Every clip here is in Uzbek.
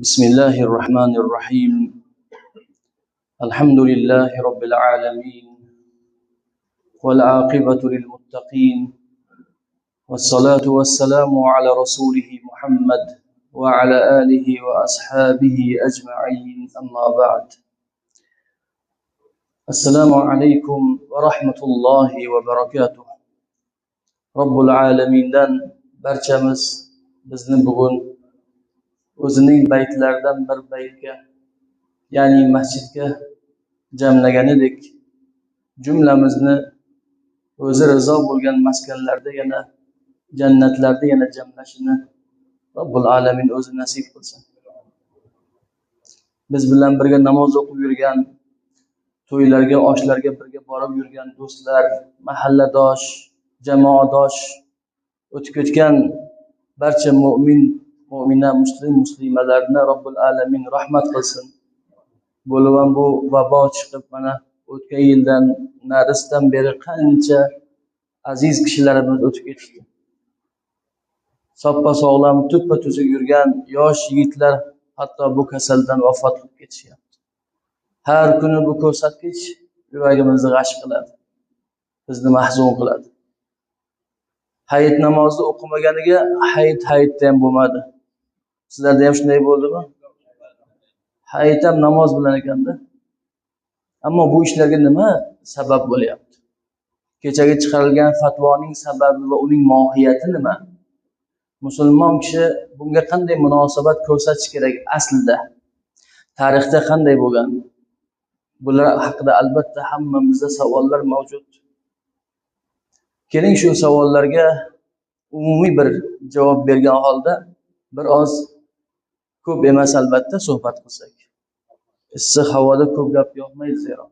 بسم الله الرحمن الرحيم. الحمد لله رب العالمين، والعاقبة للمتقين، والصلاة والسلام على رسوله محمد وعلى آله وأصحابه أجمعين. أما بعد. السلام عليكم ورحمة الله وبركاته. Robbul alamindan barchamiz bizni bugun o'zining baytlaridan bir baytga, ya'ni masjidga jamlagan edik. Jumlamizni o'zi rizo bo'lgan maskanlarda, yana jannatlarda yana jamlashini Robbul alamin o'zi nasib qilsin. Biz bilan birga namoz o'qib yurgan, to'ylarga, oshlarga birga borib yurgan do'stlar, mahalladosh, jamoadosh, o'tib ketgan barcha mo'min, mo'mina, muslim, muslimalarni Robbul alamin rahmat qilsin. Bo'lib ham bu vabo chiqib, mana o'tgan yildan narisidan beri qancha aziz kishilarimiz o'tib ketishdi. Soppa sog'lom, tuppa tuzuk yurgan yosh yigitlar hatto bu kasaldan vafot qilib ketishyapti. Har kuni bu ko'rsatkich yuragimizni g'ash qiladi, bizni mahzun qiladi. Hayit namozni o'qimaganiga hayitda ham bo'lmadi. Sizlarda ham shunday bo'ldimi? Hayit ham namoz bilan ekanda. Ammo bu ishlarga nima sabab bo'lyapti? Kechagi chiqarilgan fatvoning sababi va uning mohiyati nima? Musulmon kishi bunga qanday munosabat ko'rsatish kerak aslida? Tarixda qanday bo'lgan? Bular haqida albatta hammamizda savollar mavjud. Keling shu savollarga umumiy bir javob bergan holda bir oz, ko'p emas albatta, suhbat qilsak. Issiq havoda ko'p gap yoqmaydi zero.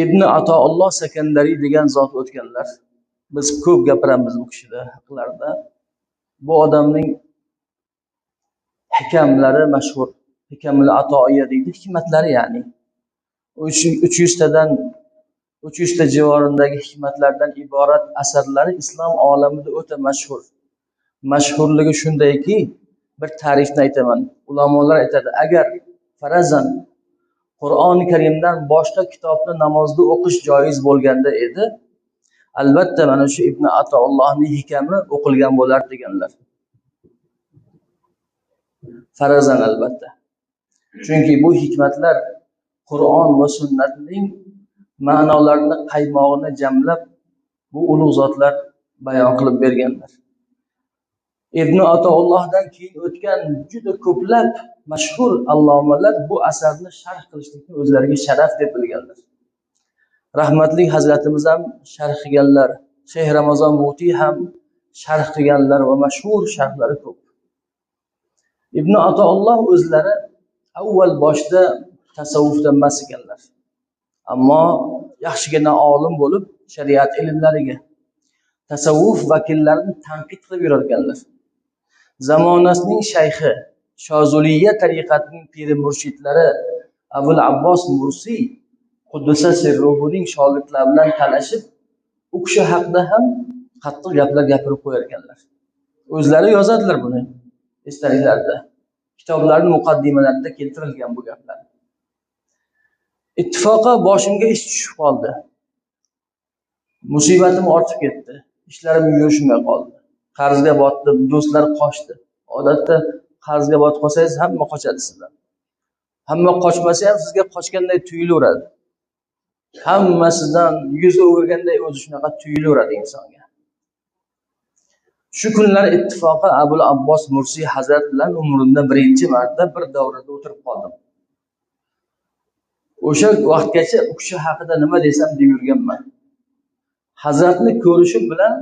Ibn Atoulloh Sakandariy degan zot o'tganlar. Biz ko'p gapiramiz bu kishida haqlarida. Bu odamning hikamlari mashhur. Hikamul Atoiya deydi, hikmatlari ya'ni. 300 ta jivorindagi hikmatlardan iborat asarlari islom olamida o'ta mashhur. Mashhurligi shundayki, bir ta'rifni aytaman. Ulamolar aytadi, agar farazan Qur'oni Karimdan boshqa kitobni namozda o'qish joiz bo'lganda edi, albatta mana shu Ibn Atoullohning hikami o'qilgan bo'lar deganlar. Farazan albatta. Chunki bu hikmatlar Qur'on va sunnatning ma'nolarini, qaymog'ini jamlab bu ulug' zotlar bayon qilib berganlar. Ibn Atoullohdan keyin o'tgan juda ko'plab mashhur allomalar bu asarni sharh qilishlikni o'zlariga sharaf deb bilganlar. Rahmatli hazratimiz ham sharh qilganlar, Shayx Ramazon Butiy ham sharh qilganlar va mashhur sharhlari ko'p. Ibn Atoulloh o'zlari avval boshda tasavvufdan emas ekanlar. Ammo yaxshigina olim bo'lib shariat ilmlariga, tasavvuf vakillarini tanqid qilib yurar ekanlar. Zamonasining shayxi, Shozuliya tariqatining piri murshidlari Abul Abbos Mursiy Quddisa sirruhuning shogirdlari bilan talashib, u kishi haqida ham qattiq gaplar gapirib qo'yar ekanlar. O'zlari yozadilar buni esdaliklarida. Kitoblarning muqaddimalarida keltirilgan bu gaplar. Ittifoqo boshimga ish tushib qoldi. Musibatim ortib ketdi. Ishlarim yurishmay qoldi. Qarzga botdim, do'stlar qochdi. Odatda qarzga botib qolsangiz hamma qochadi sizdan. Hamma qochmasa ham sizga qochganday tuyulaveradi. Hammasidan yuz o'girganday o'zi shunaqa tuyulaveradi insonga. Shu kunlar ittifoqo Abul Abbos Mursiy hazrat bilan umrimda birinchi marta bir davrada o'tirib qoldim. O'sha vaqtgacha u kishi haqida nima desam deb yurganman. Hazratni ko'rishim bilan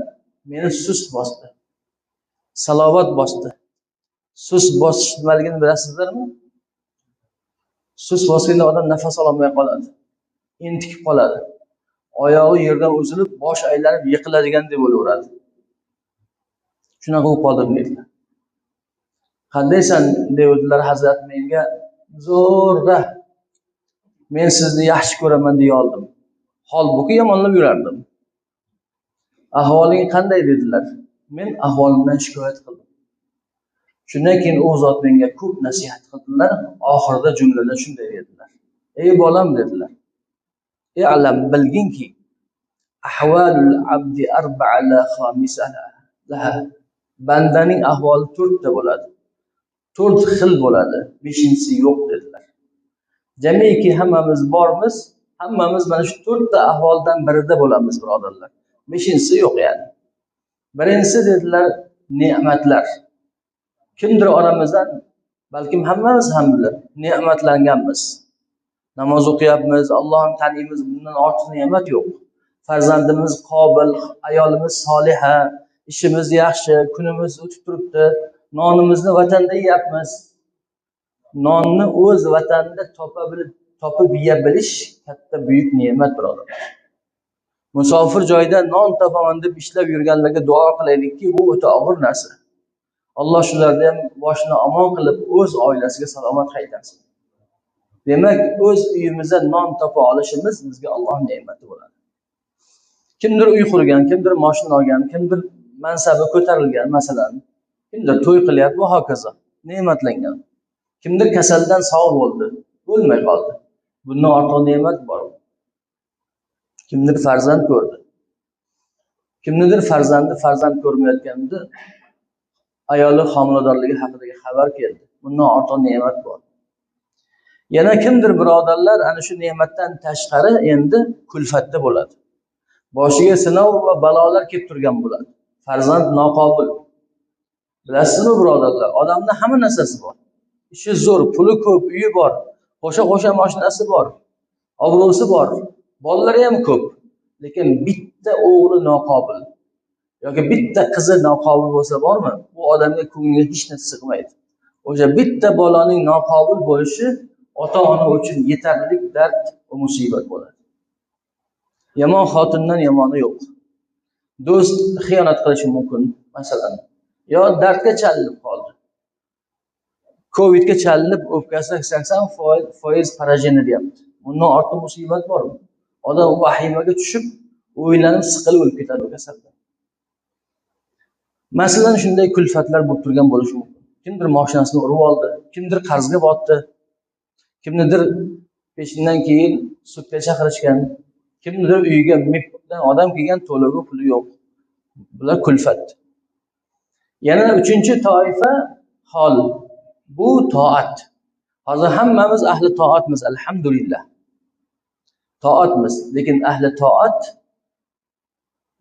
meni sust bosdi. Salovat bosdi. Sust bosish nimaligini bilasizlarmi? Sust bosganda odam nafas ololmay qoladi. Entikib qoladi. Oyog'i yerdan uzilib, bosh aylanib yiqiladigandek bo'laveradi. Shunaqa bo'lib qoldim dedilar. Qandaysan dedilar hazrat menga. Zo'rda men sizni yaxshi ko'raman deya oldim. Holbuki yomonlab yurardim. Ahvoling qanday dedilar. Men ahvolimdan shikoyat qildim. Shundan keyin u zot menga ko'p nasihat qildilar. Oxirida jumlada shunday dedilar: ey bolam dedilar, i'lam, bilginki, ahvalul abdi arba'a la khamisa laha. Bandaning ahvoli to'rtta bo'ladi. 4 xil bo'ladi, 5-inchisi yo'q dedilar. Jamiki hammamiz bormiz, hammamiz mana shu 4 ta ahvoldan birida bo'lamiz birodarlar. 5-inchisi yo'q ya'ni. Birinchisi dedilar ne'matlar. Kimdir oramizdan, balkim hammamiz ham bilir, ne'matlanganmiz. Namoz o'qiyapmiz, Allohni taniymiz, bundan ortiq ne'mat yo'q. Farzandimiz qobil, ayolimiz soliha, ishimiz yaxshi, kunimiz o'tib turibdi, nonimizni vatanda yeyapmiz. Nonni o'z vatanida topib yeya bilish katta buyuk ne'mat birodarlar. Musofir joyda non topaman deb ishlab yurganlarga duo qilaylikki, bu o'ta og'ir narsa. Alloh shularni ham boshini omon qilib, o'z oilasiga salomat qaytarsin. Demak, o'z uyimizda non topa olishimiz bizga Allohning ne'mati bo'ladi. Kimdir uy qurgan, kimdir mashina olgan, kimdir mansabi ko'tarilgan masalan, kimdir to'y qilyapti va hokazo, ne'matlangan. Kimdir kasaldan sog' bo'ldi, o'lmay qoldi. Bundan ortiq ne'mat bor. Kimdir farzand ko'rdi. Kimnidir farzandi farzand ko'rmayotganda ayoli homiladorligi haqidagi xabar keldi. Bundan ortiq ne'mat bor. Yana kimdir birodarlar ana shu ne'matdan tashqari endi kulfatda bo'ladi. Boshiga sinov va balolar kelib turgan bo'ladi. Farzand noqobil. Bilasizmi birodarlar, odamda hamma narsasi bor. Ishi zo'r, puli ko'p, uyi bor, qo'sha-qo'sha mashinasi bor, obro'si bor, bolalari ham ko'p. Lekin bitta o'g'li noqobil yoki bitta qizi noqobil bo'lsa bormi? Bu odamga ko'ngliga hech narsa sig'maydi. O'sha bitta bolaning noqobil bo'lishi ota-ona uchun yetarli dard va musibat bo'ladi. Yomon xotindan yomoni yo'q. Do'st xiyonat qilishi mumkin, masalan. Yo dardga chalinib qoldi. Covidga chalinib, o'pkasi 80% поражение deyapti. Bundan ortiq musibat bormi? Odam vahimaga tushib, o'ylanib, siqilib o'lib ketadi bu kasaldan. Masalan, shunday kulfatlar bo'lib turgan bo'lishi mumkin. Kimdir mashinasini urib oldi, kimdir qarzga botdi, kimnidir peshindan keyin sudga chaqirishgan, kimnidir uyiga MIPdan odam kelgan, to'lovi puli yo'q. Bular kulfat. Yana uchinchi toifa hol. Bu toat. Hozir hammamiz ahli toatmiz, alhamdulillah. Toatmiz, lekin ahli toat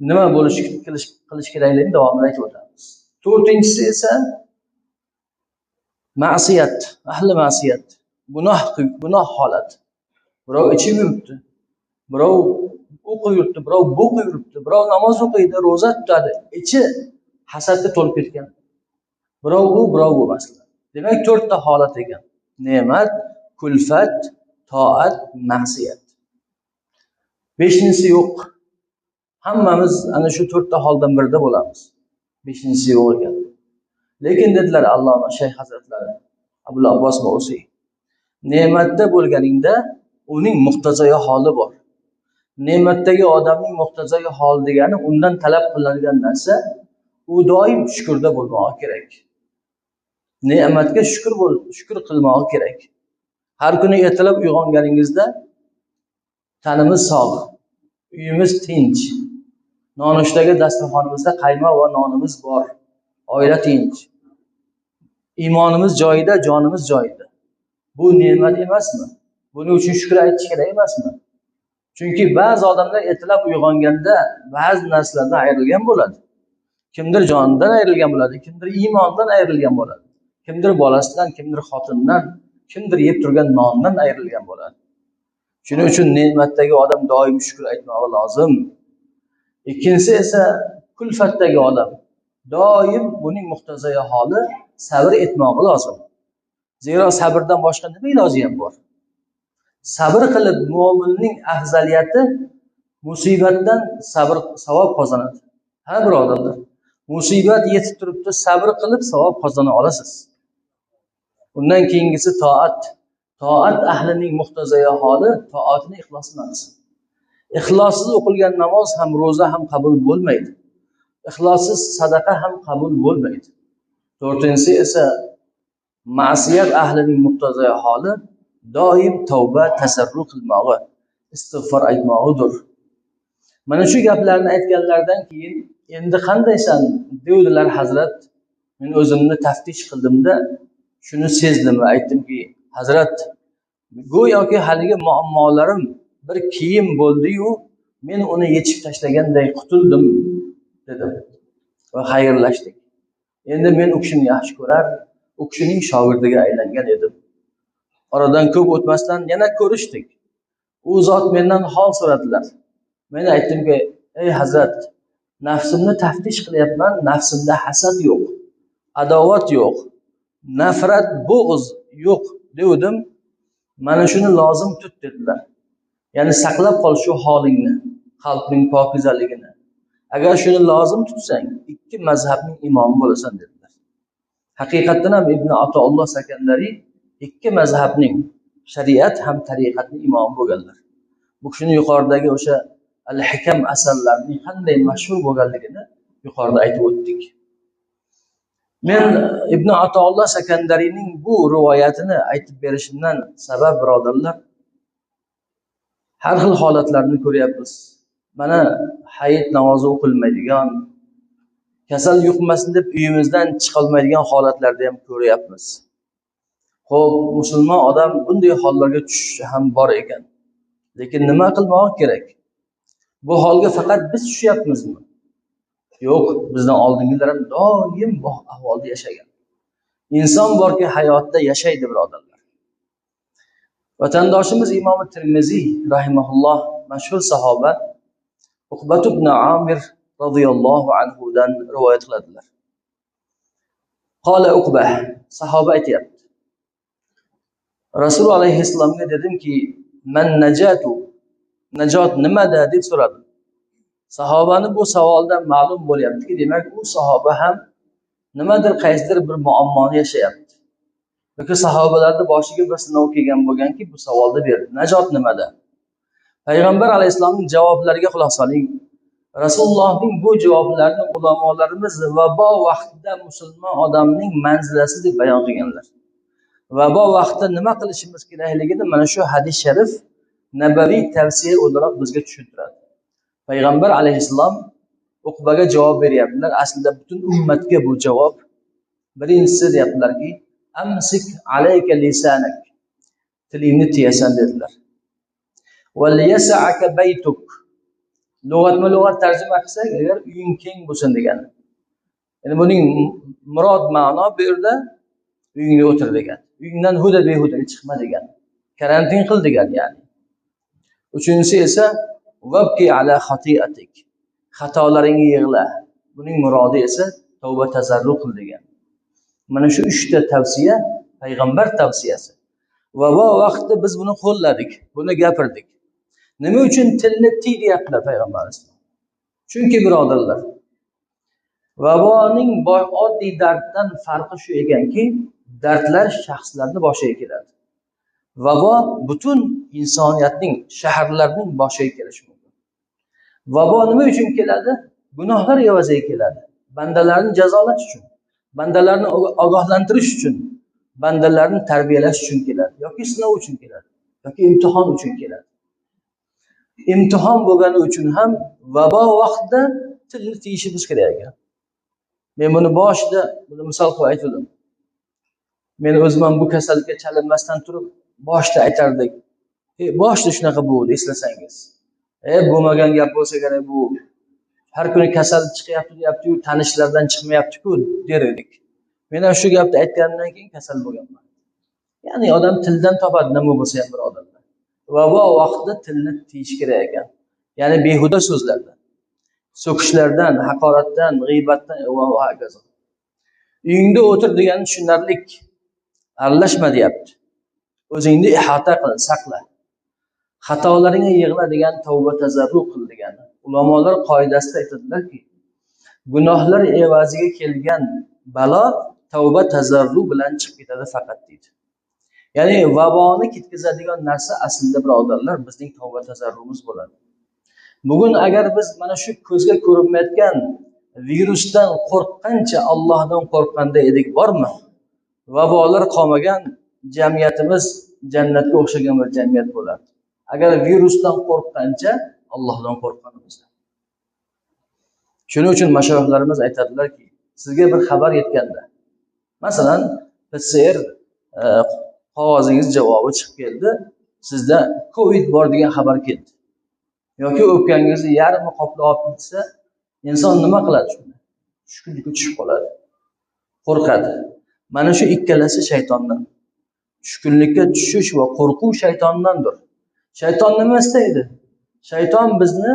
nima bo'lishi qilish kerakligini davomida aytib o'tamiz. To'rtinchisi esa ma'siyat, ahli ma'siyat. Gunoh holat. Birov ichib yuribdi, birov o'qib yuribdi, birov bo'qib yuribdi, birov namoz o'qiydi, ro'za tutadi, ichi hasadga to'lib ketgan. Birov u, birov bu masalan. Demak, to'rtta holat ekan. Ne'mat, kulfat, toat, ma'siyat. Beshinchisi yo'q. Hammamiz ana shu to'rtta holdan birida bo'lamiz. Beshinchisi yo'q ekan. Lekin dedilar Alloma Shayx hazratlari, Abul Abbos Mavsiy, ne'matda bo'lganingda uning muqtazoyi holi bor. Ne'matdagi odamning muqtazoyi holi degani undan talab qilinadigan narsa, u doim shukrda bo'lmog'i kerak. Ne'matga shukr qilmog'i kerak. Har kuni ertalab uyg'onganingizda tanimiz sog', uyimiz tinch, nonushtagi dasturxonimizda qaymoq va nonimiz bor, oila tinch, iymonimiz joyida, jonimiz joyida. Bu ne'mat emasmi? Buning uchun shukr aytish kerak emasmi? Chunki ba'zi odamlar ertalab uyg'onganda ba'zi narsalardan ayrilgan bo'ladi. Kimdir jonidan ayrilgan bo'ladi, kimdir iymondan ayrilgan bo'ladi, kimdir bolasidan, kimdir xotindan, kimdir yeb turgan nondan ayrilgan bo'ladi. Shuning uchun ne'matdagi odam doim shukr aytmog'i lozim. Ikkinchisi esa kulfatdagi odam doim buning muqtazoyi holi sabr etmog'i lozim. Zero sabrdan boshqa nima iloji ham bor? Sabr qilib mo'minning afzaliyati musibatdan sabr savob qozonadi. Ha birodarlar, musibat yetib turibdi, sabr qilib savob qozona olasiz. Undan keyingisi toat. Toat ahlining muqtazoyi holi toatini ixlos bilan qilsin. Ixlossiz o'qilgan namoz ham, ro'za ham qabul bo'lmaydi. Ixlossiz sadaqa ham qabul bo'lmaydi. To'rtinchisi esa ma'siyat ahlining muqtazoi holi doim tavba tasarru qilmog'i, istig'for aytmog'idir. Mana shu gaplarni aytganlaridan keyin endi qandaysan devdilar hazrat. Men o'zimni taftish qildimda shuni sezdim va aytdimki, hazrat, go'yoki haligi muammolarim bir kiyim bo'ldi-yu, men uni yechib tashlaganday qutuldim dedim va xayrlashdik. Endi men u kishini yaxshi ko'rar, u kishining shogirdiga aylangan edim. Oradan ko'p o'tmasdan yana ko'rishdik. U zot mendan hol so'radilar. Men aytdimki, ey hazrat, nafsimni taftish qilyapman, nafsimda hasad yo'q, adovat yo'q, nafrat, bo'g'iz yo'q dedim. Mana shuni lozim tut dedilar. Ya'ni saqlab qol shu holingni, qalbning pokizaligini. Agar shuni lozim tutsang, ikki mazhabning imomi bo'lasan dedilar. Haqiqatdan ham Ibn Atoulloh Sakandariy ikki mazhabning, shariat ham tariqatning imomi bo'lganlar. Bu kishini yuqoridagi o'sha Al-Hikam asarlarining qanday mashhur bo'lganligini yuqorida aytib o'tdik. Men Ibn Atoulloh Sakandariyning bu rivoyatini aytib berishimdan sabab, birodarlar, har xil holatlarni ko'ryapmiz. Mana hayit namozi o'qilmaydigan, kasal yuqmasin deb uyimizdan chiqolmaydigan holatlarda ham ko'ryapmiz. Xo'p, musulmon odam bunday hollarga tushishi ham bor ekan. Lekin nima qilmoq kerak? Bu holga faqat biz tushyapmizmi? Yo'q, bizdan oldingilar ham doim bu ahvolda yashagan. Inson borki hayotda yashaydi, birodarlar. Vatandoshimiz Imom Termiziy rahimahulloh mashhur sahoba Uqbat ibn Amir radhiyallohu anhu dan rivoyat qiladilar. Qala Uqba, sahoba aytayapti. Rasul alayhissalomga dedimki, man najatu, najot nimada deb so'radim. Sahobani bu savoldan ma'lum bo'lyaptiki, demak u sahoba ham nimadir qaysidir bir muammoni yashayapti. Yoki sahobalarning boshiga bir sinov kelgan bo'lganki, bu savolni berdi. Najot nimada? Payg'ambar alayhissalomning javoblariga quloq soling. Rasulullohning bu javoblarini ulamolarimiz vabo vaqtida musulmon odamning manzilasi deb bayon qilganlar. Vabo vaqtida nima qilishimiz kerakligini mana shu hadis sharif nabaviy tavsiya o'laroq bizga tushuntiradi. Payg'ambar alayhissalom Uqbaga javob beryaptilar. Aslida butun ummatga bu javob. Birinchisi deyaptilarki, amsik alayka lisanak, tilingni tiyasan dedilar. Va liyas'aka baytuk. Lug'atma-lug'at tarjima qilsak, agar uying keng bo'lsin degani. Ya'ni buning murod ma'no bu yerda uyingda o'tir degan. Uyingdan huda behudaga chiqma degan. Karantin qil degan ya'ni. Uchinchisi esa vabki ala xati'atik. Xatolaringni yig'la. Buning murodi esa tavba tazarru qil degan. Mana shu uchta tavsiya payg'ambar tavsiyasi. Vabo vaqtida biz buni qo'lladik, buni gapirdik. Nima uchun tilni tiy deyaptilar payg'ambarimiz? Chunki birodarlar, vaboning oddiy darddan farqi shu ekanki, dardlar shaxslarning boshiga keladi. Vabo butun insoniyatning, shaharlarning boshiga kelishi mumkin. Vabo nima uchun keladi? Gunohlar evaziga keladi. Bandalarni jazolash uchun, bandalarni ogohlantirish uchun, bandalarni tarbiyalash uchun keladi, yoki sinov uchun keladi, yoki imtihon uchun keladi. Imtihon bo'lgani uchun ham vabo vaqtida tilni tiyishimiz kerak ekan. Men buni boshida buni misol qilib aytdim. Men o'zim ham bu kasallikka chalinmasdan turib boshida aytardik. Boshida shunaqa bo'ldi, eslasangiz. Bo'lmagan gap bo'lsa kerak bu. Har kuni kasal chiqyapti deyapti-yu, tanishlardan chiqmayapti-ku der edik. Men ham shu gapni aytganimdan keyin kasal bo'lganman. Ya'ni odam tildan topadi nima bo'lsa ham birodarlar. Vabo vaqtida tilni tiyish kerak ekan. Ya'ni behuda so'zlardan, so'kishlardan, haqoratdan, g'iybatdan va hokazo. Uyingda o'tir degani tushunarlik. Aralashma deyapti. O'zingni ihota qil, saqla. Xatolaringni yig'la degan, tavba tazarru qil degani. Ulamolar qoidasida aytadilarki, gunohlar evaziga kelgan balo tavba tazarru bilan chiqib ketadi faqat deydi. Ya'ni vaboni ketkazadigan narsa aslida birodarlar bizning tavba tazarrumiz bo'ladi. Bugun agar biz mana shu ko'zga ko'rinmayotgan Virusdan qo'rqqancha Allohdan qo'rqqanda edik bormi? Vabolar qolmagan jamiyatimiz jannatga o'xshagan bir jamiyat bo'lardi. Agar virusdan qo'rqqancha Allohdan qo'rqqanimizda. Shuning uchun mashoyixlarimiz aytadilarki, sizga bir xabar yetganda, masalan, PCR qog'ozingiz javobi chiqib keldi, sizda COVID bor degan xabar keldi. Yoki o'pkangizni yarmi qoplab olib, inson nima qiladi shunda? Tushkunlikka tushib qoladi. Qo'rqadi. Mana shu ikkalasi shaytondan. Tushkunlikka tushish va qo'rquv shaytondandir. Shayton nima istaydi? Shayton bizni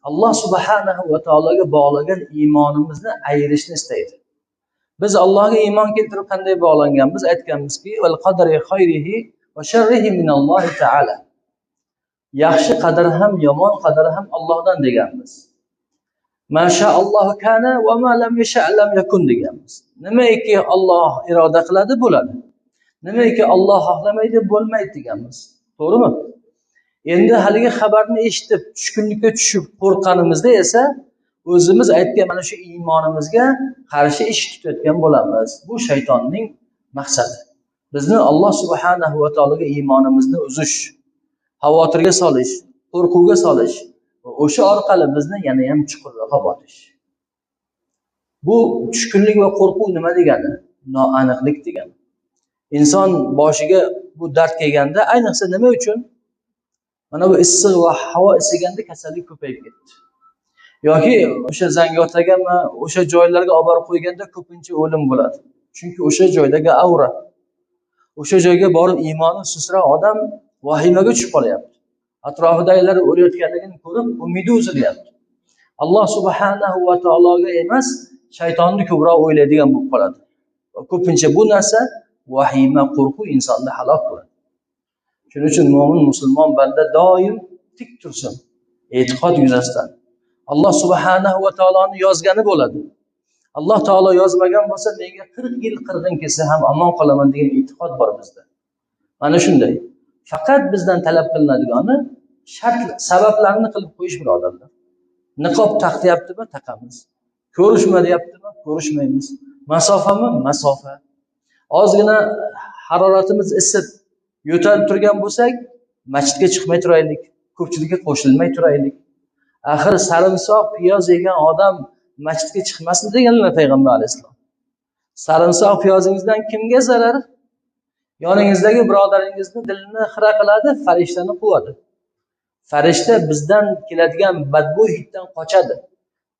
Alloh subhanahu va taologa bog'lagan iymonimizni ayirishni istaydi. Biz Allohga iymon keltirib qanday bog'langanmiz? Aytganmizki, val qadri xayrihi va sharrihi minallohi taala. Yaxshi qadar ham, yomon qadar ham Allohdan deganmiz. Ma sha'allohu kana va ma lam yasha' lam yakun deganmiz. Nimaiki Alloh iroda qiladi bo'ladi. Nimaiki Alloh xohlamaydi bo'lmaydi deganmiz. To'g'rimi? Endi haligi xabarni eshitib, tushkunlikka tushib qo'rqqanimizda esa o'zimiz aytgan mana shu iymonimizga qarshi ish tutayotgan bo'lamiz. Bu shaytonning maqsadi. Bizni Alloh subhanahu va taologa iymonimizni uzish, xavotirga solish, qo'rquvga solish va o'sha orqali bizni yana ham chuqurroqqa botish. Bu tushkunlik va qo'rquv nima degani? Noaniqlik degani. Inson boshiga bu dard kelganda, ayniqsa nima uchun? Mana bu issiq va havo isiganda kasallik ko'payib ketdi. Yoki o'sha zangiotagami, o'sha joylarga olib borib qo'yganda ko'pincha o'lim bo'ladi. Chunki o'sha joydagi aura, o'sha joyga borib iymoni susroq odam vahimaga tushib qolyapti. Atrofidagilar o'layotganligini ko'rib, umidi uzilyapti. Alloh subhanahu va taologa emas, shaytonni ko'proq o'ylaydigan bo'lib qoladi. Va ko'pincha bu narsa vahima, qo'rquv insonni halok qiladi. Shuning uchun mo'min musulmon banda doim tik tursin, e'tiqod yuzasidan. Alloh subhanahu va taoloni yozgani bo'ladi. Alloh taolo yozmagan bo'lsa, menga 40 yil qirg'in kelsa ham omon qolaman degan e'tiqod bor bizda. Mana shunday. Faqat bizdan talab qilinadigani shart sabablarni qilib qo'yish, birodarlar. Niqob taqyaptimi, taqamiz. Ko'rishma deyaptimi, ko'rishmaymiz. Masofami, masofa. Ozgina haroratimiz isib, yo'talib turgan bo'lsak, masjidga chiqmay turaylik, ko'pchilikka qo'shilmay turaylik. Axir sarimsoq piyoz yegan odam masjidga chiqmasin deganlar payg'ambar alayhissalom. Sarimsoq piyozingizdan kimga zarar? Yoningizdagi birodaringizni dilini xira qiladi, farishtani quvadi. Farishta bizdan keladigan badbo'y hiddan qochadi.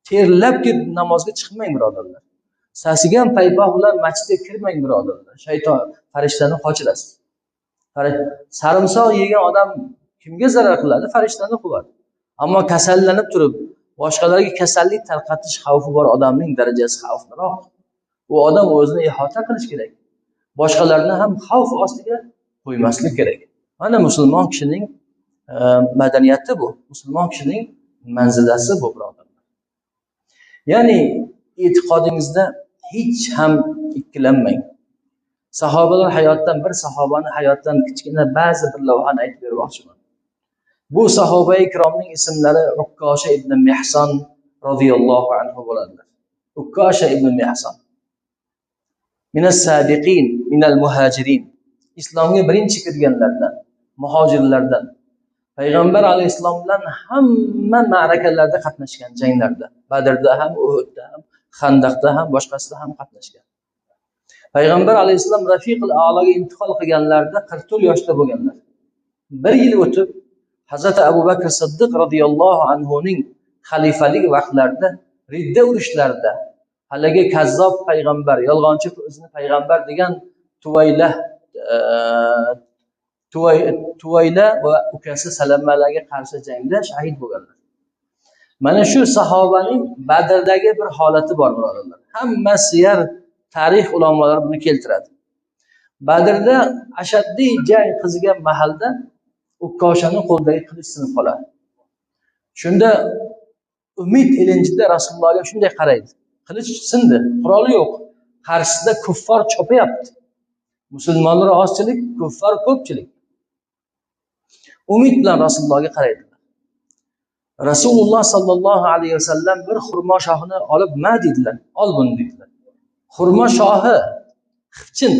Terlab ketib namozga chiqmang birodarlar. Sasigan paypoq bilan masjidga kirmang birodarlar. Shayton farishtani qochirasiz. Sarimsoq yegan odam kimga zarar qiladi? Farishtani quvadi. Ammo kasallanib turib, boshqalarga kasallik tarqatish xavfi bor odamning darajasi xavfliroq. U odam o'zini ihota qilish kerak. Boshqalarni ham xavf ostiga qo'ymaslik kerak. Mana musulmon kishining madaniyati bu. Musulmon kishining manzilasi bu, birodarlar. Ya'ni e'tiqodingizda hech ham ikkilanmang. Sahobalar hayotdan, bir sahobani hayotdan kichkina ba'zi bir lavhani aytib bermoqchiman. Bu sahoba ikromning ismlari Ukkosha ibn Mihson radhiyallohu anhu bo'ladilar. Ukkosha ibn Mihson. Minas sabiqin, minal muhajirin. Islomga birinchi kirganlardan, muhojirlardan. Payg'ambar alayhissalom bilan hamma ma'rakalarda qatnashgan, janglarda. Badrda ham, Uhudda ham, Xandaqda ham, boshqasida ham qatnashgan. Payg'ambar alayhissalom Rafiqul A'loga intiqol qilganlarida 44 yoshda bo'lganlar. Bir yil o'tib Hazrati Abu Bakr Siddiq radhiyallohu anhu ning xalifalik vaqtlarida ridda urushlarida haligi kazzob payg'ambar, yolg'onchi o'zini payg'ambar degan Tuvayla va ukasi Salamalarga qarshi jangda shahid bo'lganlar. Mana shu sahobaning Badrdagi bir holati bor, birodarlar. Hamma siyar tarix ulamolari buni keltiradi. Badrda ashaddiy jang qizigan mahalda Ukkoshaning qo'lidagi qilich sinib qoladi. Shunda umid ilinjida Rasulullohga shunday qaraydi. Qilich sindi, quroli yo'q. Qarshisida kuffar chopayapti. Musulmonlar ozchilik, kuffar ko'pchilik. Umid bilan Rasulullohga qaraydilar. Rasululloh sallallohu alayhi vasallam bir xurmo shoxini olib ma dedilar, ol buni dedilar. Xurmo shoxi xipchin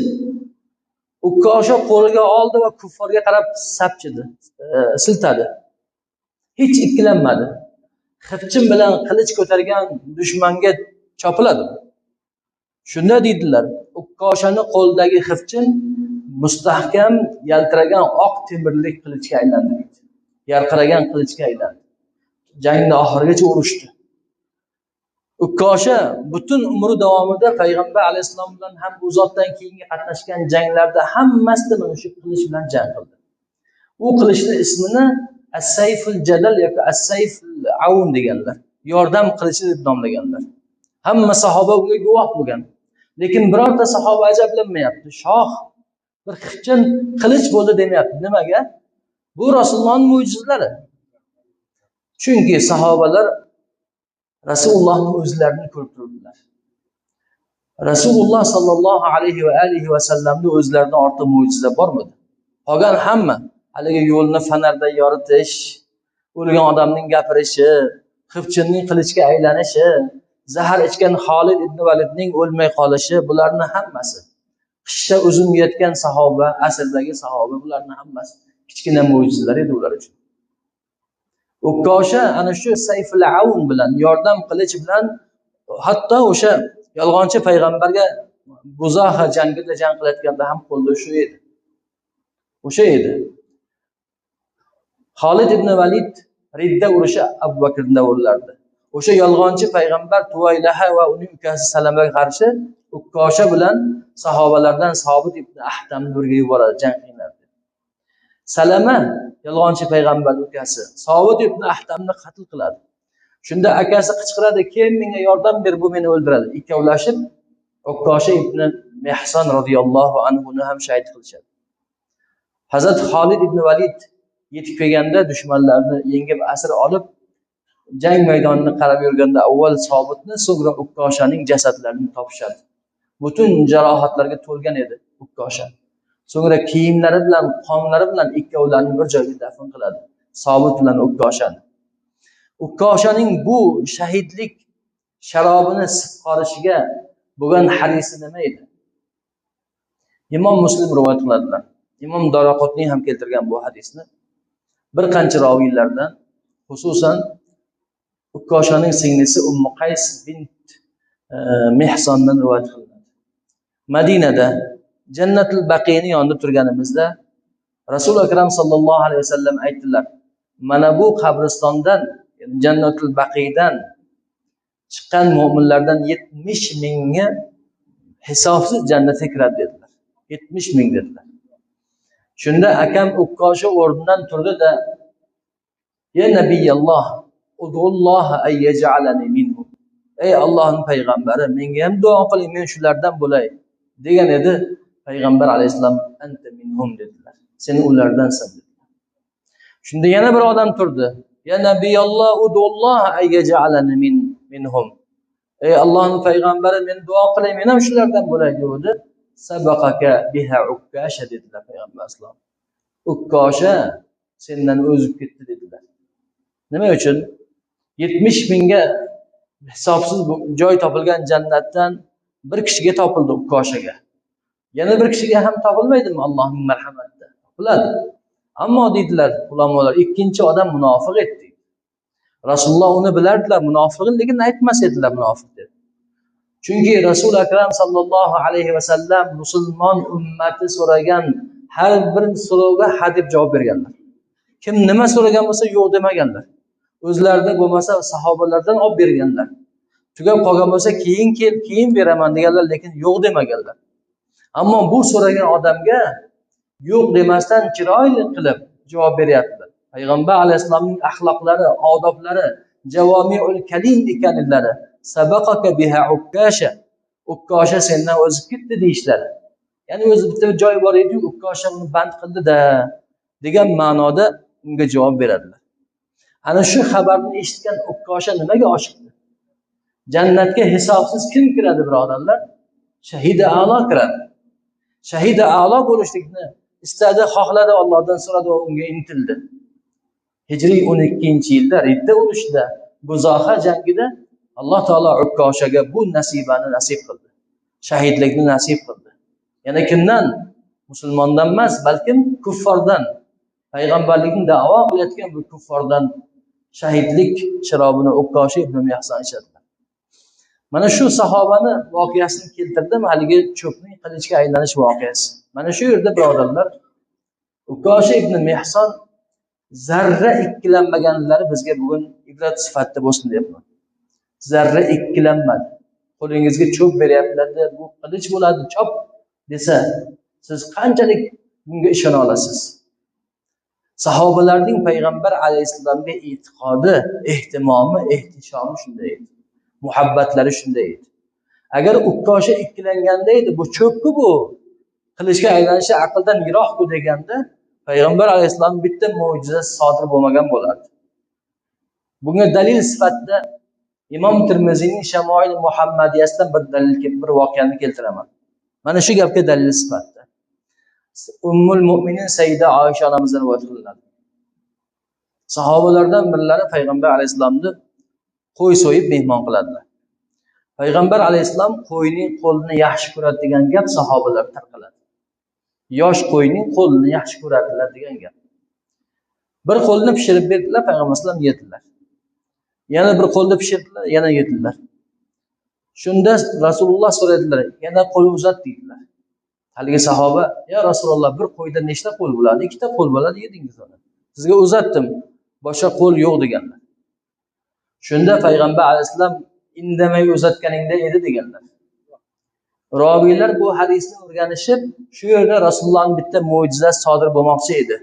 Ukkosha qo'liga oldi va kufforga qarab sapchidi, siltadi. Hech ikkilanmadi. Xipchin bilan qilich ko'targan dushmanga chopiladi. Shunda dedilar, Ukkoshani qo'lidagi xipchin mustahkam yaltiragan oq temirlik qilichga aylandi deydi. Yarqiragan qilichga aylandi. Jangni oxirigacha urushdi. Ukkosha butun umri davomida payg'ambar alayhissalom bilan ham bu zotdan keyingi qatnashgan janglarda hammasida mana shu qilich bilan jang qildi. U qilichning ismini As-Sayful Jalal yoki As-Sayful Aun deganlar. Yordam qilichi deb nomlaganlar. Hamma sahoba bunga guvoh bo'lgan. Lekin birorta sahoba ajablanmayapti. Shoh bir xipchin qilich bo'ldi demayapti. Nimaga? Bu Rasulullohning mo'jizalari. Chunki sahobalar Rasulullohning o'zlarini ko'rib turdilar. Rasululloh sallallohu alayhi va alihi va sallamning o'zlaridan ortiq mo'jiza bormidi? Qolgan hamma haligi yo'lni fonarda yoritish, o'lgan odamning gapirishi, xipchinning qilichga aylanishi, zahar ichgan Xolid ibn Validning o'lmay qolishi, bularning hammasi qishda uzum yetgan sahoba, asrdagi sahoba, bularning hammasi kichkina mo'jizalar edi ular uchun. Ukkosha ana shu Sayful Aun bilan, yordam qilichi bilan hatto o'sha yolg'onchi payg'ambarga Buzoha jangida jang qilayotganda ham qo'lda shu edi. O'sha edi. Xolid ibn Valid Ridda urushi Abu Bakrning davrlarida. O'sha yolg'onchi payg'ambar Tuvaylaha va uning ukasi Salamaga qarshi Ukkosha bilan sahobalardan Sobit ibn Ahtamni birga yuboradi, jang qilinglar deb. Salama yolg'onchi payg'ambar ukasi Sobit ibn Ahtamni qatl qiladi. Shunda akasi qichqiradi, "Kim menga yordam ber, bu meni o'ldiradi." Ikkovlashib Ukkosha ibn Mihson radhiyallohu anhu ni ham shahid qilishadi. Hazrat Xolid ibn Valid yetib kelganda dushmanlarni yengib asir olib jang maydonini qarab yurganda avval Sobitni, so'ngra Ukkoshaning jasadlarini topishadi. Butun jarohatlarga to'lgan edi Ukkosha. So'ngra kiyimlari bilan, qonlari bilan ikkovlarini bir joyga dafn qiladi. Sobit bilan Ukkoshani. Ukkoshaning bu shahidlik sharobini sipqorishiga bo'lgan harisi nima edi? Imom Muslim rivoyat qiladilar. Imom Daraqutniy ham keltirgan bu hadisni. Bir qancha roviylardan, xususan Ukkoshaning singlisi Ummu Qays bint Mihsondan rivoyat qilinadi. Madinada Jannatul Baqiyni yonida turganimizda Rasul Akram sallallohu alayhi vasallam aytdilar: "Mana bu qabristondan, ya'ni Jannatul Baqiydan chiqqan mu'minlardan 70 mingga hisobsiz jannatga kiradi" dedilar. 70 ming dedilar. Shunda akam Ukkosha o'rnidan turdi-da, "Ya Nabiyalloh, udulloha ay yaj'alani minhu." Ey Allohning payg'ambari, menga ham duo qiling, men shulardan bo'lay degan edi. Payg'ambar alayhissalom anta minhum dedilar. Sen ulardansan dedilar. Shunda yana bir odam turdi. Ya Nabiyalloh, udulloha ay yaj'alani minhum. Ey Allohning payg'ambari, men duo qiling, men ham shulardan bo'lay dedi. Sabaqaka biha Ukkasha dedilar payg'ambar alayhissalom. Ukkosha sendan o'zib ketdi dedilar. Nima uchun? 70 mingga hisobsiz joy topilgan jannatdan bir kishiga topildi Ukkoshaga. Yana bir kishiga ham topilmaydimi Allohning marhamatida? Topiladi. Ammo dedilar ulamolar, ikkinchi odam munofiq edi. Rasululloh uni bilardilar munofiqni, lekin aytmas edilar munofiq deb. Chunki Rasul Akram sallallohu alayhi va sallam musulmon ummati so'ragan har bir so'rovga ha deb javob berganlar. Kim nima so'ragan bo'lsa yo'q demaganlar. O'zlarida bo'lmasa sahobalardan olib berganlar. Tugab qolgan bo'lsa keyin kel, keyin beraman deganlar, lekin yo'q demaganlar. Ammo bu so'ragan odamga yo'q demasdan chiroyli qilib javob beryaptilar. Payg'ambar alayhissalomning axloqlari, odoblari, javomiul kalim ekanliklari, sabaqaka biha Ukkasha, Ukkosha sendan o'zib ketdi deyishlari. Ya'ni o'zi bitta joy bor edi, Ukkosha uni band qildi-da degan ma'noda unga javob beradilar. Ana shu xabarni eshitgan Ukkosha nimaga oshiqdi? Jannatga hisobsiz kim kiradi birodarlar? Shahidi a'lo kiradi. Shahidi a'lo bo'lishlikni istadi, xohladi, Allohdan so'radi va unga intildi. Hijriy 12-yilda Ridda urushida, Buzoha jangida Alloh taolo Ukkoshaga bu nasibani nasib qildi. Shahidlikni nasib qildi. Yana kimdan? Musulmondan emas, balkim kuffordan. Payg'ambarlikni da'vo qilayotgan bu kuffordan shahidlik sharobini Ukkosha ibn Mihson ichadilar. Mana shu sahobani voqeasini keltirdim, haligi cho'pning qilichga aylanish voqeasi. Mana shu yerda birodarlar, Ukkosha ibn Mihson zarra ikkilanmaganlari bizga bugun ibrat sifatida bo'lsin deyapman. Zarra ikkilanmadi. Qo'lingizga cho'p beryaptilar, bu qilich bo'ladi, chop desa, siz qanchalik bunga ishona olasiz? Sahobalarning payg'ambar alayhissalomga e'tiqodi, ehtimomi, ehtishomi shunday edi. Muhabbatlari shunday edi. Agar Ukkosha ikkilanganda edi, bu cho'pku bu qilichga aylanishi aqldan yiroq-ku deganda, payg'ambar alayhissalom bitta mo'jizasi sodir bo'lmagan bo'lardi. Bunga dalil sifatida Imom Termiziyning Shamoil Muhammadiyasidan bir dalil, bir voqeani keltiraman. Mana shu gapga dalil sifatida Ummul Mu'minin Sayyida Oysha onamizdan rivoyat qilinadi. Sahobalardan birlari payg'ambar alayhissalomni qo'y so'yib mehmon qiladilar. Payg'ambar alayhissalom qo'yning qo'lini yaxshi ko'radi degan gap sahobalar tarqaladi. Yosh qo'yning qo'lini yaxshi ko'radilar degan gap. Bir qo'lni pishirib berdilar, payg'ambar alayhissalom yedilar. Yana bir qo'lni pishirdilar, yana yedilar. Shunda Rasululloh so'radilar, yana qo'l uzat dedilar. Haligi sahoba, ya Rasululloh, bir qo'yda nechta qo'l bo'ladi? Ikkita qo'l bo'ladi, yedingiz uni. Sizga uzatdim, boshqa qo'l yo'q deganlar. Shunda payg'ambar alayhissalom indamay uzatganingda edi deganlar. Roviylar bu hadisni o'rganishib, shu yerda Rasulullohning bitta mo'jizasi sodir bo'lmoqchi edi.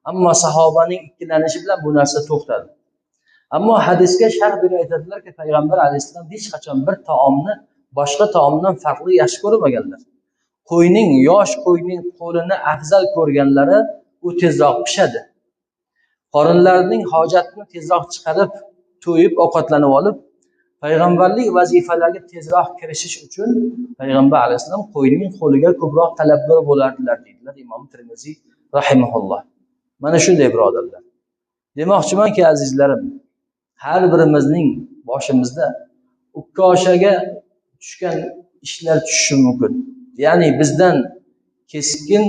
Ammo sahobaning ikkilanishi bilan bu narsa to'xtadi. Ammo hadisga sharh berib aytadilarki, payg'ambar alayhissalom hech qachon bir taomni boshqa taomdan farqli yaxshi ko'rmaganlar. Qo'yning, yosh qo'yning qo'lini afzal ko'rganlari u tezroq pishadi. Qorinlarining hojatini tezroq chiqarib, to'yib ovqatlanib olib, payg'ambarlik vazifalariga tezroq kirishish uchun payg'ambar alayhissalom qo'yning qo'liga ko'proq talabgor bo'lardilar deydilar Imom Termiziy rahimahulloh. Mana shunday birodarlar. Demoqchimanki, azizlarim, har birimizning boshimizda Ukkoshaga tushgan ishlar tushishi mumkin. Ya'ni bizdan keskin,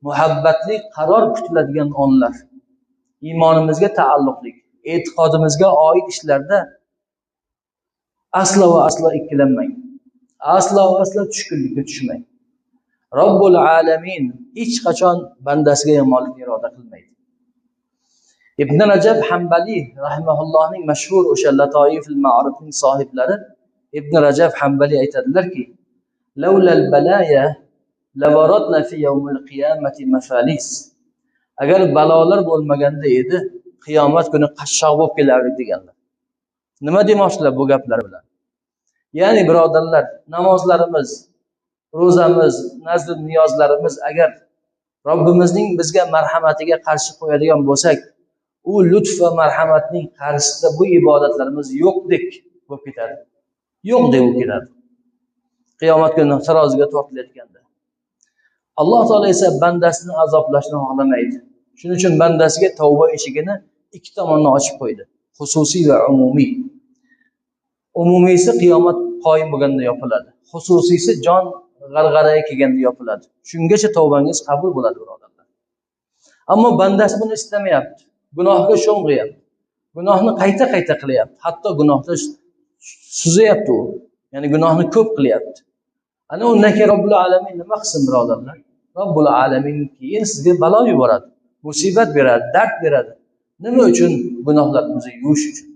muhabbatli qaror kutiladigan onlar, iymonimizga taalluqli, e'tiqodimizga oid ishlarda aslo va aslo ikkilanmang. Aslo va aslo tushkunlikka tushmang. Robbul alamin hech qachon bandasiga yomonlikni iroda qilmaydi. Ibn Rajab Hanbali rahimahullohning mashhur o'sha Latoiful Ma'arifning sohiblari Ibn Rajab Hanbali aytadilarki, "Laulal balaya lavaradna fi yawmil qiyamati mafalis." Agar balolar bo'lmaganda edi, qiyomat kuni qashshoq bo'lib kelardik deganlar. Nima demoqchilar bu gaplar bilan? Ya'ni birodarlar, namozlarimiz, ro'zamiz, nazr niyozlarimiz agar Robbimizning bizga marhamatiga qarshi qo'yadigan bo'lsak, u lutf va marhamatning qarshisida bu ibodatlarimiz yo'qdek bo'lib ketadi. Yo'qdek bo'lib ketadi. Qiyomat kuni taroziga tortilayotganda. Alloh taolo esa bandasini azoblashni xohlamaydi. Shuning uchun bandasiga tavba eshigini ikki tomondan ochib qo'ydi. Xususiy va umumiy. Umumiysi qiyomat qoyim bo'lganda yopiladi. Xususiysi jon g'arg'araga kelganda yopiladi. Shungacha tavbangiz qabul bo'ladi birodarlar. Ammo bandasi buni istamayapti. Gunohga sho'ng'iyapti. Gunohni qayta-qayta qilyapti. Hatto gunohda suzayapti u. Ya'ni gunohni ko'p qilyapti. Ana undan keyin Robbul alamin nima qilsin birodarlar? Robbul alamin keyin sizga balo yuboradi, musibat beradi, dard beradi. Nima uchun? Gunohlarimizni yuvish uchun.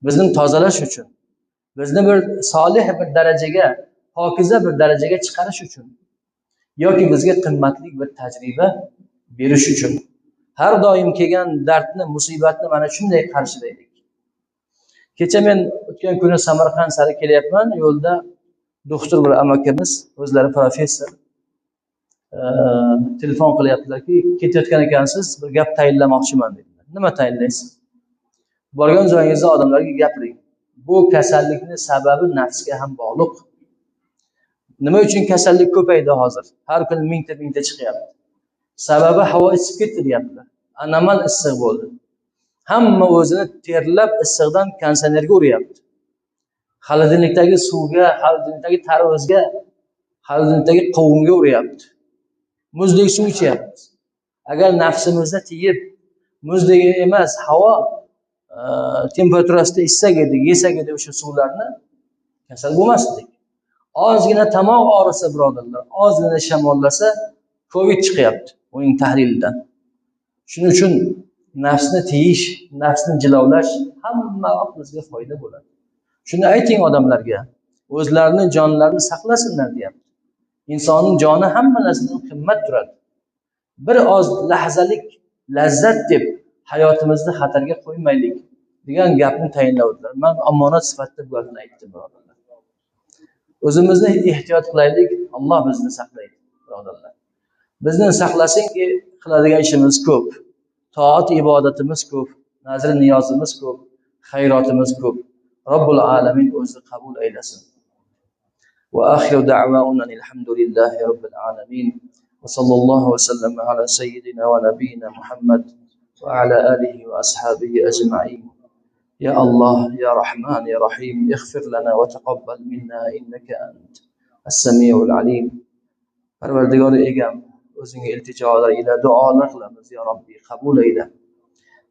Bizni tozalash uchun. Bizni bir solih bir darajaga, pokiza bir darajaga chiqarish uchun yoki bizga qimmatli bir tajriba berish uchun. Har doim kelgan dardni, musibatni mana shunday qarshilaylik. Kecha men o'tgan kuni Samarqand sari kelyapman, yo'lda doktor bir amakimiz, o'zlari professor, telefon qilyaptilarki, ketayotgan ekansiz, bir gap tayinlamoqchiman dedilar. Nima tayinlaysiz? Borgan joyingizda odamlarga gapiring. Bu kasallikning sababi nafsga ham bog'liq. Nima uchun kasallik ko'paydi hozir? Har kuni mingta-mingta chiqyapti. Sababi havo isib ketdi deyaptilar. Anomal issiq bo'ldi. Hamma o'zini terlab issiqdan konditsionerga uryapti. Xolodilnikdagi suvga, xolodilnikdagi tarvuzga, xolodilnikdagi qovunga uryapti. Muzdek suv ichyapmiz. Agar nafsimizni tiyib, muzdek emas, havo temperaturasida ichsak edik, yesak edik o'sha suvlarni, kasal bo'lmasdik. Ozgina tomoq og'risa birodarlar, ozgina shamollasa Covid chiqyapti uning tahlilidan. Shuning uchun nafsni tiyish, nafsni jilovlash hamma vaqt bizga foyda bo'ladi. Shuni ayting odamlarga, o'zlarini jonlarini saqlasinlar deyapti. Insonning joni hamma narsadan qimmat turadi. Bir oz lahzalik lazzat deb hayotimizni xatarga qo'ymaylik degan gapni tayinladilar. Men omonat sifatida bu gapni aytdim birodarlar. O'zimizni ehtiyot qilaylik, Alloh bizni saqlaydi birodarlar. Bizni saqlasinki, qiladigan ishimiz ko'p. Toat ibodatimiz ko'p, nazr niyozimiz ko'p, xayrotimiz ko'p. Robbul alamin o'zi qabul aylasin. Va axiru da'vauna alhamdulillahi robbil alamin. Va sallallohu va sallama ala sayyidina va nabiyina Muhammad va ala alihi va ashabihi ajma'in. Ya Alloh, ya Rahman, ya Rahim, ighfir lana va taqabbal minna innaka ant as-samiul alim. Parvardigor egam, o'zingga iltijolar ila duolar qilamiz ya Robbi, qabul ayla.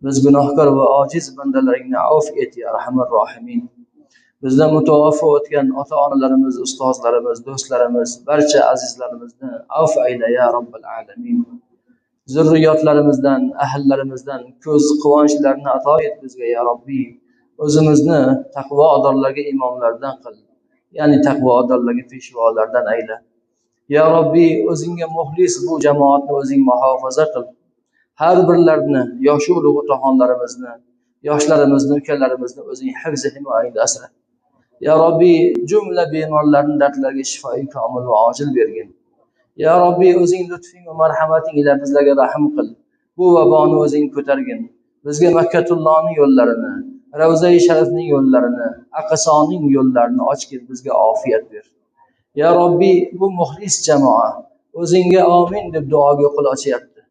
Biz gunohkor va ojiz bandalaringni avf et ya Arhamar Rohimin. Bizdan mutavaffa o'tgan ota-onalarimiz, ustozlarimiz, do'stlarimiz, barcha azizlarimizni avf ayla ya Robbil alamin. Zurriyotlarimizdan, ahllarimizdan ko'z quvonchlarini ato et bizga ya Robbi. O'zimizni taqvodorlarga imomlardan qil. Ya'ni taqvodorlarga peshvolardan ayla. Ya Robbi, o'zingga muxlis bu jamoatni o'zing muhofaza qil. Har birlarini, yoshi ulug' otaxonlarimizni, yoshlarimizni, ukalarimizni o'zing hifz himoyangda asra. Ya Robbi, jumla bemorlarning dardlariga shifoi komil va ojil bergin. Ya Robbi, o'zing lutfing va marhamating ila bizlarga rahm qil. Bu vaboni o'zing ko'targin. Bizga Makkatullohning yo'llarini, Ravzai Sharifning yo'llarini, Aqsoning yo'llarini ochgin, bizga ofiyat ber. Ya Robbi, bu muxlis jamoa o'zingga amin deb duoga qo'l ochyapti.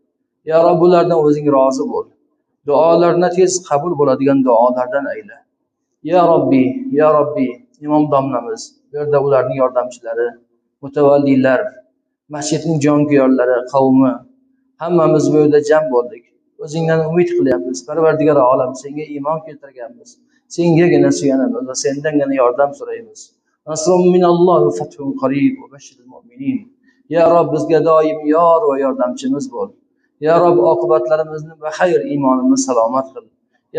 Ya Rob, bulardan o'zing rozi bo'l. Duolarni tez qabul bo'ladigan duolardan ayla. Ya Robbi, ya Robbi, imom domlamiz, bu yerda ularning yordamchilari, mutavalliylar, masjidning jonkuyarlari, qavmi, hammamiz bu yerda jam bo'ldik. O'zingdan umid qilyapmiz. Parvardigor olam, senga iymon keltirganmiz. Sengagina suyanamiz va sendangina yordam so'raymiz. Nasrun minallohi va fathun qarib va bashiril mu'minin. Ya Rob, bizga doim yor va yordamchimiz bo'l. Ya Rob, oqibatlarimizni baxayr, iymonimizni salomat qil.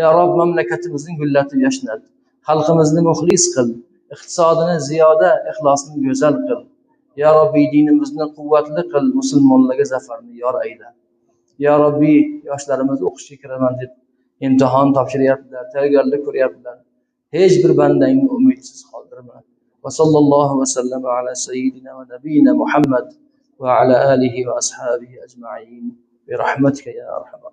Ya Rob, mamlakatimizni gullatib yashnat. Xalqimizni muxlis qil. Iqtisodini ziyoda, ixlosini go'zal qil. Ya Robbi, dinimizni quvvatli qil, musulmonlarga zafarni yor ayla. Ya Robbi, yoshlarimiz o'qishga kiraman deb imtihon topshiryaptilar, tayyorgarlik ko'ryaptilar. Hech bir bandangni umidsiz qoldirma. Va sallallohu va sallama ala sayyidina va nabiyina Muhammad va ala alihi va ashabihi ajma'in. Bi rahmatika ya arhamar